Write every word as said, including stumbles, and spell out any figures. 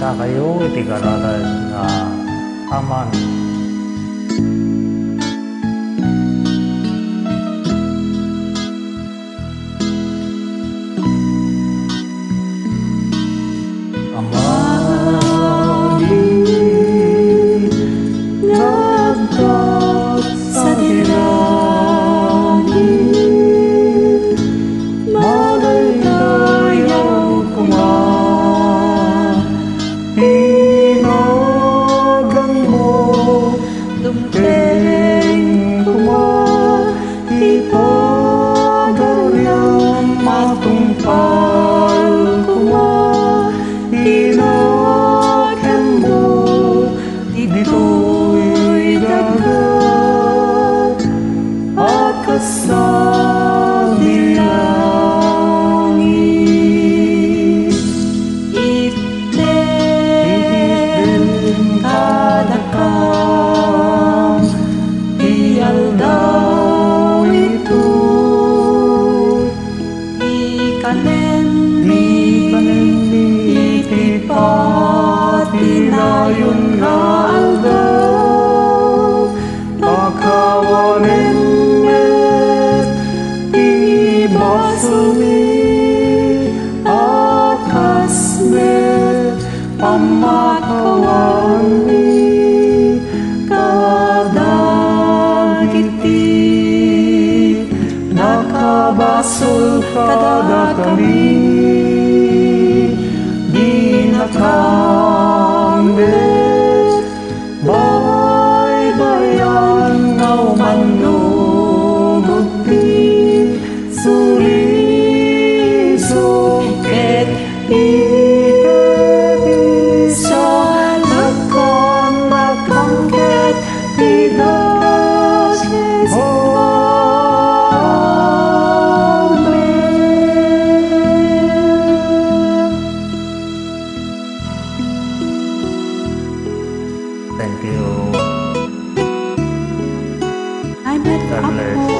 Dakayo iti kararas nga aman. Amami nga agka sadi langit, madaydayaw koma ti naganmo, dumteng koma ti pagariam, matungpal koma ti nakemmo ditoy daga a kas sadi langit. Itdem kadakam ti aldaw ito, ti kanen, ti kanen iti patinayon nga aldaw. Pakawanem met ti basolmi a kas met pammakawanmi kadagiti nakabasol kadakami. Dinakam met baybay-an nga umannogok ti sulisok ket ipipisa. Lakkannakam ket ti dasam. Amen. Thank you. God bless.